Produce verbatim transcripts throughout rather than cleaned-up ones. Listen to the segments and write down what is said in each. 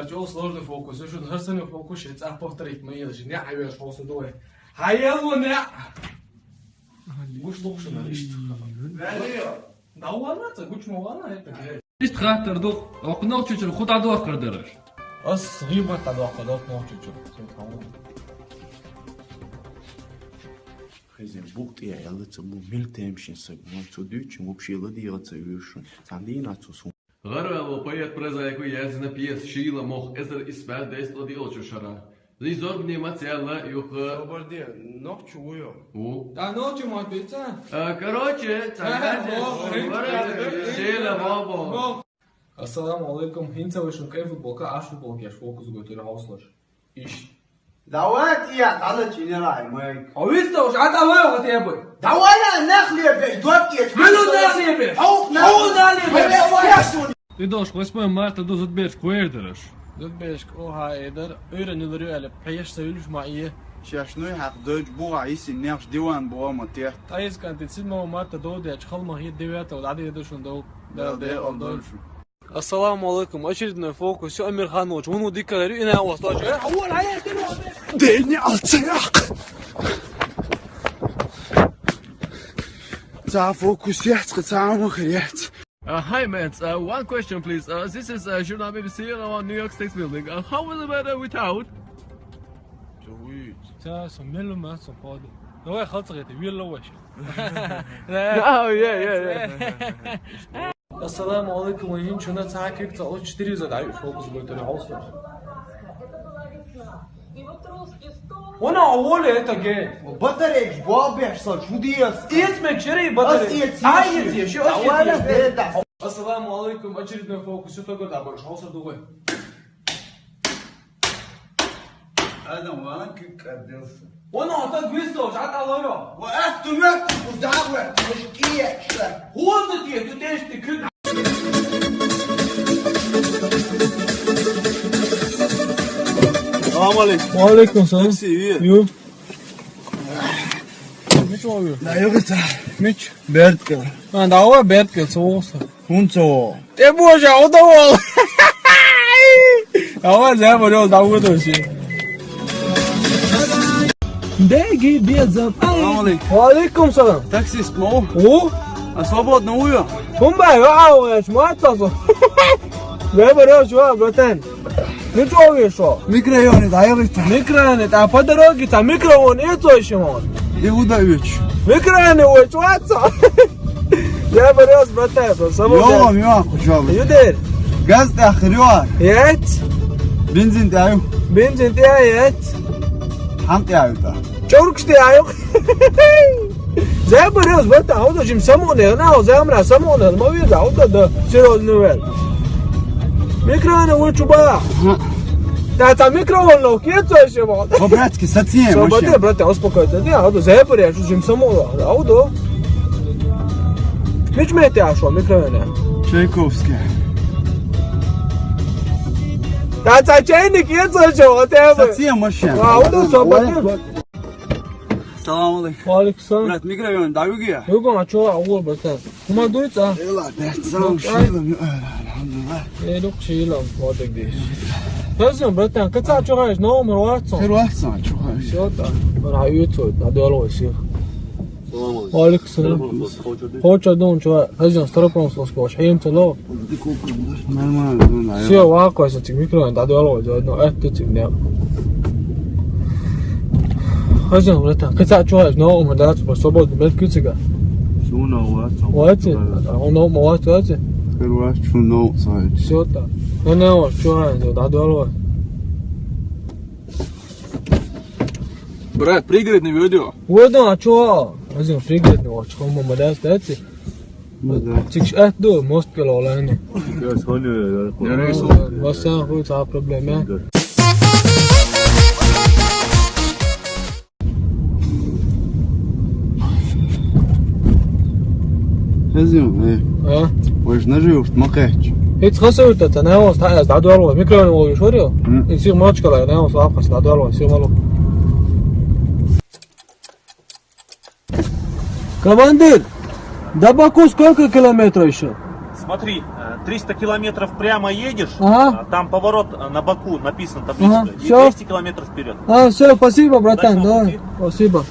Чо сложный фокус, шуна хӀара санна фокус ши цӀа повторить ма ела, ши неӀ хьавеш хьо со дуй. Хьаелла неӀ! Гуш лух шуна иштта. Валио! ДӀавала ца, гуч ма вала, это грязь. Иштта хаттар ду, оха нохчочура хӀу дӀадохкар дараш? Ас гӀийбат дӀадохкар дараш нохчочура. Хезен, букъ тӀе аьлла ца бу, мел темашийна саг, вон цу дуьйцучун вообще ладийгӀа ца вуьйр шуна. Цхьан дийнахь цо сона. ГӀарваьлла поэт-прозаико яздина пьеса «Шийла мох» эзар исс бӀаь дезткъа диъалчу шарахь. Зи зорбане ма ца яьлла юха. Собар де, нохчо вуй хьо? Ву. ТӀа нохчо ма пицца? А, короче, ца Ага, яздеш, мох, короче, рынка, шийла мох. Мох. Ассаламу алейкум. ХӀинца вай шун кӀай футболка, аш футболка еш фокус гойтур хьовсалаш. Иш. Давай, я, дала чинерай, мой. А вы что, уж отдавай вот я бы. Давай, я, нахлеб, дот, я. А ну, нахлеб. Ау, нахлеб. Ау, нахлеб. Давай, я, что ли? Идалш восьмое марта ду зудберш куэрдараш. Зудберш кӀо хьа эдар, уйра нилар ю аьлла, пхьеш са юлш ма ие. Шеш нуй хьакъ дойч бугӀа йиси нехш диван бугӀа ма тет. ТӀаизкан ти седьмого марта довдеч халма хи девятого дӀадеда шун дов. Да, да, да, да, да. Ассаламу алейкум. Очередной фокус. Всё, Амирханович, вон у дикаря, и на вас тоже. Э, а вон, а я, ты, ну, Дэни алцаяк. За фокус яц, за махрец. Uh, hi, man. Uh, one question, please. Uh, this is uh, Journal B B C on New York State building. Uh, how will the weather without? Чуйт. Цаас мел мас поди. Давай хацгайта вилла ваш. Oh, yeah, yeah, yeah. Ассаламу алейкум, ва хин чуна цаки ца о четыре за дай фокус гойтур хьовсалаш. Вона оволе это ге. Батарейк бобеш со чудес. Эц ме чери батарейк. Ай, эц ещё. Давай, да. Ассаламу алейкум, очередной фокус. Что такое, да, больше хьовсар дугой. Адам ван кик каддилса. Вона ата гвисто, жат алоро. Ва ас тумет кузагве, мушкиекша. Хуонда ти, ту теш ти куд. Салам алейкум. Ва алейкум салам. Такси, ю. Ю. Мич ва ю? Да, ю гита. Мич? Берткел. А, да, ва берткел, соуса. Хунцо. Ты, боже, удовол. Давай, я варёл, да, выдавси. Деги безам. Салам алейкум. Ва алейкум салам. Таксист, мо? О? А свободно уйо? Кумбай, а, а, а, шмат сазо. Я варёл, чувак, братан. Ну чё вы шо? Микрорайоне, да, я говорю, так. Микрорайоне, а по дороге там микрорайон, это ещё он. Иуда ю. Микрорайоне, ой, чё отца? Я варёл, братан, то само. Йо, мё, кучо. Юдер. Газ да хрё. Ет. Бензин да ю. Бензин да ет. Хам да ю да. Чорк да ю. Зэ барёс, бата, хьо да жим самоне, на, хьо зэ амра самоне, ма виза, хьо да, да, серьёзно вел. Микрофон у чуба. Ага. Да, та микрофон ло, кет со ещё, ма. По-братски, сацием, Всё, вообще. Бате, брате, успокойся, не, хьо да, зэ барёс, жим самоне, хьо да. Мич мете ашо, микрофон. Чайковский. Да, та чайник, кет со ещё, вот я бы. Сацием, вообще. А, хьо да, всё, бате. Салам алейкум. Ва алейкум салам. Брат, микрофон, да, югия? Югон, а чё, а, угол, братан? Ума дуйца, а? Эла, братан, Ну, шилом, ай. Э, алхамдулилла. Э, лук, шилом, вот так здесь. Хозяин, братан, каца чё гаешь, номер ватсон? Хер ватсон, чё гаешь? Всё, да. Бара, юту, да, дёло, всё. Салам алейкум. Ва алейкум салам. Хочешь, дон, чё, хозяин, старопромысловский, ваш, хем цело. Нормально, ну, да. Всё, вакуа, сатик, микрофон, да, дёло, да, но, это тик, не. Хозяин, братан, каца чё, но, мы, да, типа, свободно, без кюцига. Шуна, ватсон. Ватсон? А, он, он, ватсон, ватсон? Первый раз чё, но, сайт. Всё, да. Ну, не, вот, чё, да, дёло. Брат, пригородный видео. Вот, да, а чё? Хозяин, пригородный, вот, чё, мы, мы, да, кстати. Ну да. Цигш ат ду, мост кел олани. Я схоню, я. Васан хуй, ца проблема. Хозяин, э. А? Ой, ж наживут, макач. Хиц хасута, та навоз, та, та дорого, микрофон вол шорил. М. И сир мочкала, навоз, апас, та дорого, сир мало. Командир, до Баку сколько километров ещё? Смотри, э, триста километров прямо едешь, Ага. а, там поворот, э, на боку написано табличка, Ага, и всё. двести километров вперед. А, всё, спасибо, братан, Удачного давай. Пути. Спасибо.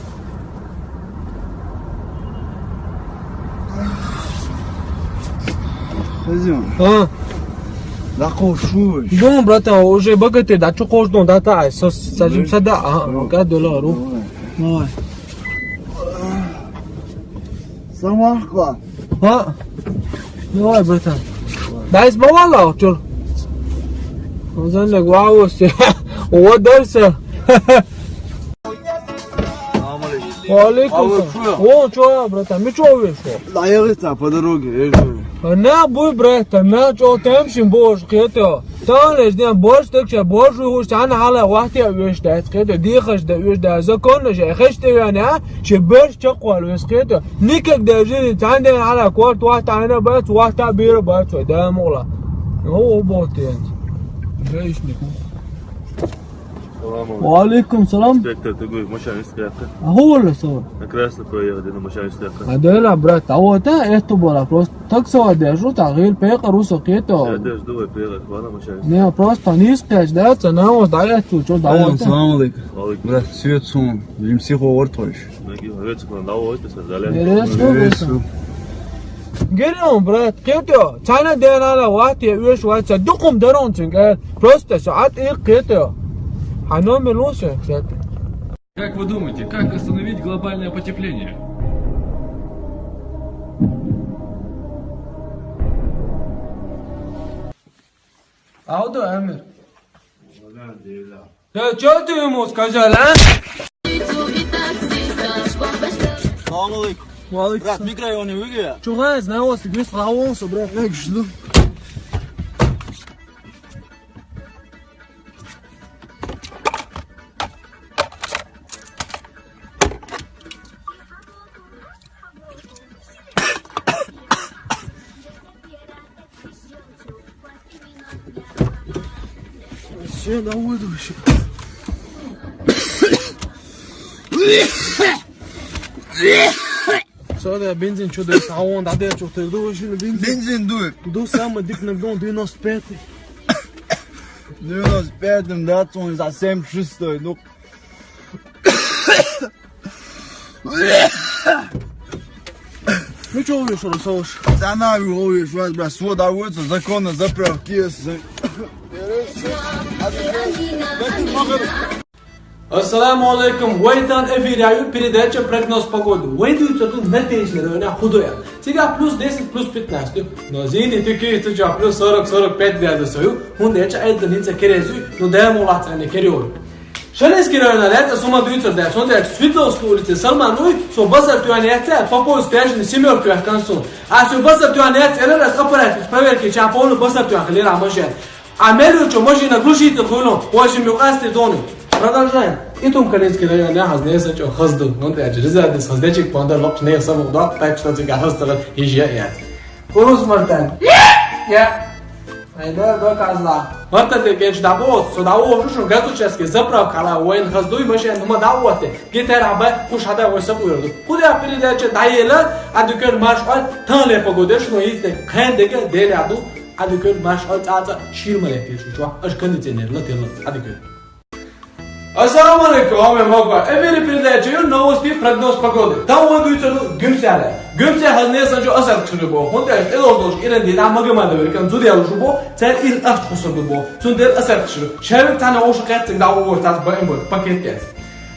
Пойдём. А. Да кошуешь. Дом, братан, уже богатырь, да чё кождон, да та, со-, сажим Да. сада, а, Ну. Гадола, ру. Давай. Давай. Самахка. А? Давай, братан. Дай сбавала, чё? Озанлек ваус. О, дальше. Ва алейкум А вы салам. чё? О, чё, братан, мы чё вышел? Да я это по дороге, я же. А на буй, братан, на чё там сим бож, кето. Там лишь день бож, так что бож, вы уж там на хала вахте вышь, да, кето, дихаш, да, вышь, да, законно же, хеш ты, я, на, че бож, чё, квал, вышь, кето. Никак даже не там, да, хала, квал, туа, та, на, бац, вахта, бира, бац, да, мола. О, о, вот, я. Гаишник. Салам алейкум. Ва алейкум салам. Инспектор, ты говоришь, машина не стоят. А хула сова? На красный проехали, на машине стоят. А да ла, брат, а вот это, это было просто. Так сова держу, так гил пека русо кето. Я даже думаю, приехать, ладно, машина. Не, просто не скажешь, да, цена вот, да, я тут, чё, да, Алейкум вот. Салам алейкум. Алейкум. Брат, свет сум, им сихо ортойш. Ноги, рецик, ладно, да, вот, это, да, Бересу, Бересу. Герем, брат, кето, цана дена ла вахте, веш, ваца, дукум дарон цинга. Просто саат и кето. Хано мелусе, кстати. Как вы думаете, как остановить глобальное потепление? Аудо, Амир. Да чё ты ему сказал, а? Салам алейкум. Ва алейкум Брат, салам. Микрорайоны выгля. Чё, знаю, вас здесь лавон, брат. Эх, жду. Все на выдуше. Сада бензин чё да тавон да да чё ты думаешь, бензин? Бензин дует. До самый дик на гон девяносто пятый. Девяносто пятый, да, он за семьдесят шестой, ну. Ну чё увидишь, Русалыш? Да на увидишь, вас, брат, сводоводство, законно заправки есть. Ассаламу алейкум. Вайтан эфиряю передача «Прогноз погоды». Вайдуется тут на песне, района худоя. Цига плюс десять, плюс пятнадцать. Но зимний такие сейчас плюс сорок, сорок пять градусов. Хунда я ча айда нинца керезу, но дай ему лаца не керёю. Шаленский район, а это сумма дуется, да, смотри, Свердловской улице Салман, ну, со базар туанеца, по поиску я же семёрку я к концу. А со базар туанеца, это раз аппарат проверки, ча полный базар туан, лера машина. А мелю, чё, машина глушитель хуйло, восемь мю асты доны. Продолжаем. И там Калинский район, я хаз не сачо, хазду. Ну, да, я же резервный хаздечик, пандар лок, не саму, да, так что ты хаз тара, и же я. Курус мартан. Я. Айда, до казла. Мартан де генч да бос, со да о, шушун газу чески, заправка ла, воен хазду, и машина, ну, ма да вот. Гитара ба, куш хада, вой саб уйрду. Куда передача, да ела, а дукер марш, а, тан ле погода, шно есть, хен дега, деля ду. Адыкөл марш ал цаца ширма лепеш учва, аш кондиционер ла тела адыкөл. Ассаламу алейкум, аме моква. Эфире передача ю новости, прогноз погоды. Там вагуйцу гюмсяля. Гюмсяля хазнесан чу асар кшуры бо. Хунта аш элош дош ирен дина магамада веркан зудя лушу бо. Цер ил аш хусурду бо. Цундер асар кшуры. Шавик тана ошу кэт цик да угор тас баем бо. Пакет кэт.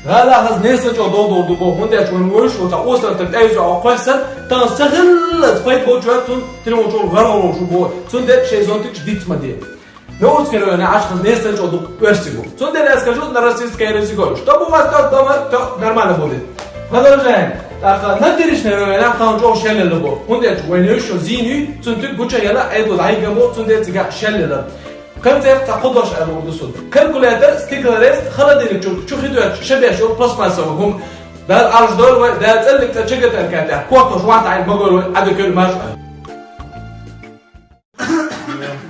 Гала хазнесан чу дол дол ду бо. Хунта аш ван вой шуца осар так эйзу а квасар. Тан сахиллат файт бо чуат цун. Трем учёл гарал шу бо. Цундер шей зонтик ждит маде. Новости района аш хазнесан чу дук версигу. Цундер я скажу на российское языко. Чтобы у вас тот дома, то нормально будет. Продолжаем. Так, на дыришный района хан чу шелле бо. Хунта аш войнуй шу зинуй, цунтик гуча яла айду лайга бо, цундер цига шелле. Концерт та кудош алу дусун. Калькулятор, стеклорез, холодильник чу, чу хидуя, шабеш, пластмассовый гум. Дар арждор вай, дар цаллик та чигатар ката. Кортош вата ай магор вай, адыкөл марш.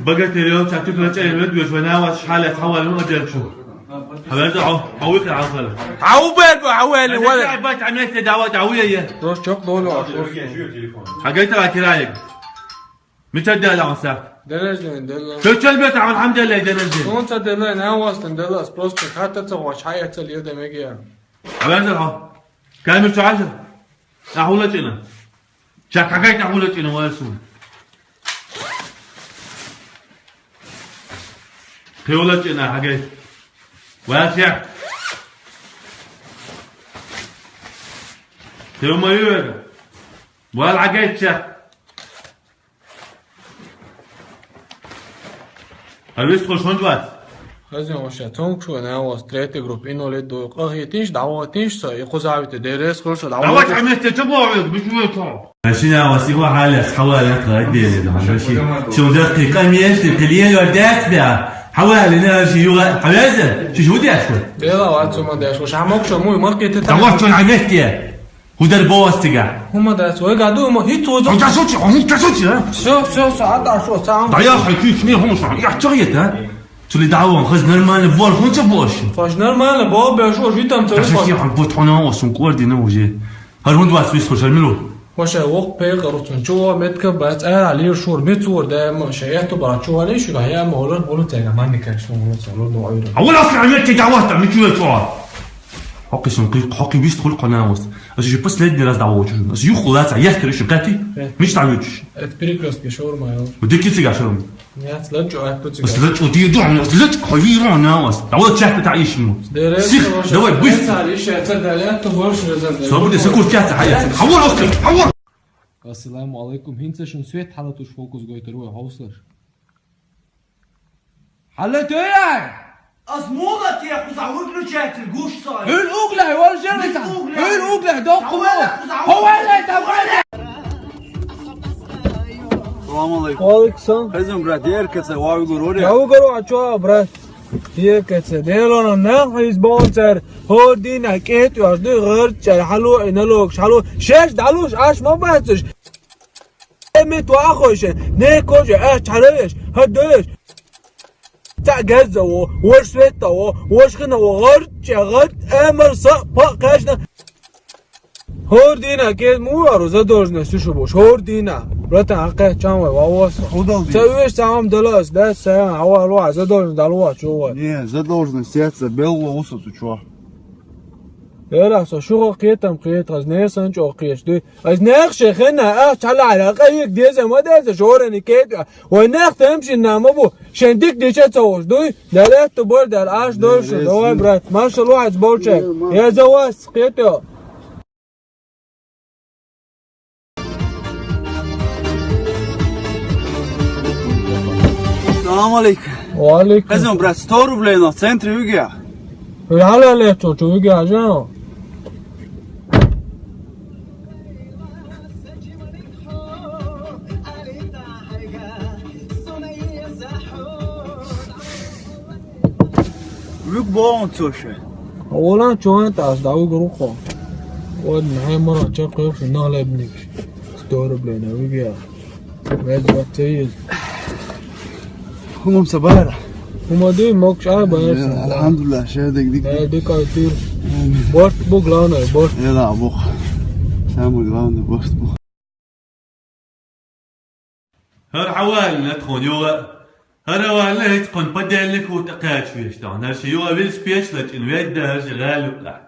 Богатырёв, чатук рача ирвед, веш вайна вас шалят хавалун адерчу. Хавер да ау, ау их алхала. Ау бер бу, ау эл вала. Бат амет дават ау я я. Рош чок долу аш. Хагайта ва кираек. Мича делла хьан сахь? День рождения делла. Чучел бета хьан хьан делла день рождения? Хьун ца делла, нан вастан делла, просто хатта ца гъваш, хьа яцал йода мегия. Аванзал хьо. Камер чу хьажа. Ахула чина. Чак хьагай ахула чина валсу. Хиула чина хьагай. Вася. Хиу ма ювера. Вал хьагай чак. А вист хуш хунжвац? Хазин воша, цонг шо на вас третья группа инвалид до. Къахи тинш, даъва тинш са, и хузавите дерес хуш, даъва. Давай, а месте чего вы, вы чего то? Машина вас его халя, с хаваля, кладели, да, маши. Шо дерти камиешти, клиент вардяц бя. Хавали, на, ши юга, хавяза, ши жудяшку. Бела, ва цума дяшку, шамок шо муй, махкете. Давай, что на месте? Удар бовастига. Хьума дац, ой, гаду, хьума, хит узу. Он касучи, он касучи, а? Всё, всё, всё, а да, что, сам. Да я хочу, не хьума, я чё это, а? Чули даъва, хаз нормально бор, хьун чё бош? Хаз нормально бор, бе, что, житам, цо. Да что, я вот хьуна, о, сум кордина уже. Хар хьун двадцать вис, хар минут. Воша, вок пе, короче, чё, метка, бац, а, али, шур, мецур, да, ма, ша, я то, бара, чё, али, шуга, я, ма, олар, болу, тега, мани, конечно, олар, олар, олар. А вот, а, я, те, давай, там, ничего, чё? Хьакъи сункъи, хьакъи вист хул къанавас. Аз уже последний раз давочу. Аз юхулаца, яхтар иши къати. Э. Миш тамучу. Это перекрёстки шаурма, я. Дикици гашаурма. Нет, слачу, а тут. Слачу, ты иду, слачу, хавира навас. Давай чак та ишму. Сих, давай, быстро. Иши, это далее, то больше разобрать. Свобода, секунд, чат, хаяц. Хавор, окей, хавор. Ассаламу алейкум. Хинца шун свет халатуш фокус гойтер, ой, хавслаш. Хьала тӀояй! Аз мула те хуза выключатель гуш сой. Хьул углай, вал жер. Хьул углай. Хьул углай, док хуму. Хавалай, давай. Салам алейкум. Ва алейкум салам. Хазин, брат, еркаца, ва угур, оре. Ва угур, а чё, брат? Еркаца. Дело на нах из болцер. Хордина кет, я жду гырчер, халу, и налог, халу. Шеш, далуш, аш ма бацуш. Эмит ва ахойше, не коже, а чареш, хадеш. Ца геззаво, вош светаво, вош хинаво, гъарча, гъарт, эмер са, па, кашна. Хордина, кез муару задолженность ушу бош, хордина. Братан, акъе, чам вай, вавас. Удал ди. Ца уеш, ца ам далас, да, ца ам, ава, ава, задолженность далва, чува. Не, задолженность, я ца, белва, усу, чува. Эла, са, шуга къетам, къет, аз не сан чо къеш, ду. Аз нах шехена, а, чала, ала, къайик, дезе, ма дезе, шорени кет. Ва нах тем шин нама бу. Шен дик дича цавуш, дуй. Далет ту бор дал, аш дойшу. Давай, брат, машалла, аз болчек. Я за вас, къет, я. Салам алейкум. Ва алейкум. Хазин, брат, сто рублей на центре вигия. Hala leto, tu vige ažano. Вик болон цоше. Олан чоен тас да угрухо. Вот нахай мара чакъ ёх нахлебник. Сто рублей на вигия. Мез бацеиз. Хумам сабара. Хумади мокш ай баерса. Алхамдулилла, шедек дик. Э, дик ай тир. Борт бу главное, борт. Эла бу. Самое главное, борт бу. Хар хавална тхон юа. Хар хавална хит кон подельник хут акач вешта. Нар ши юа вил спеч лач ин ведда хар ши галука.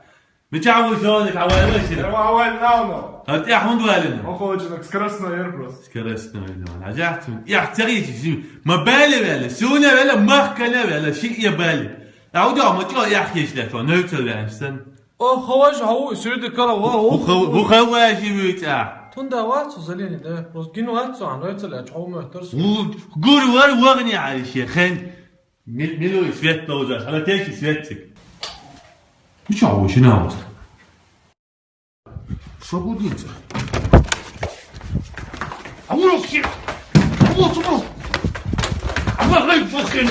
Мича ву шоник, хавай вай ши. Хавай, хавай, навно. Хати ахунд валина. Охочинак скоростной аэропорт. Скоростной, да. Ажахтун. Я цари ши. Ма бали вали, суна вали, махкана вали, ши я бали. Ауда ма чо я хиш да, шо нойцел вали сан. О, хаваш, хау, сюрде кала, ва, хау. Бу хавай ши вита. Тунда вацу залени да, просто гин вацу, а нойцел я чо ма торс. Гур вар вагни али ши, хен. Мил-, милуй свет должен, а на течи светцик. Ну чё, вы ши на вас? Что будет? А вы все! А вот, вот! А вы, вы, вы,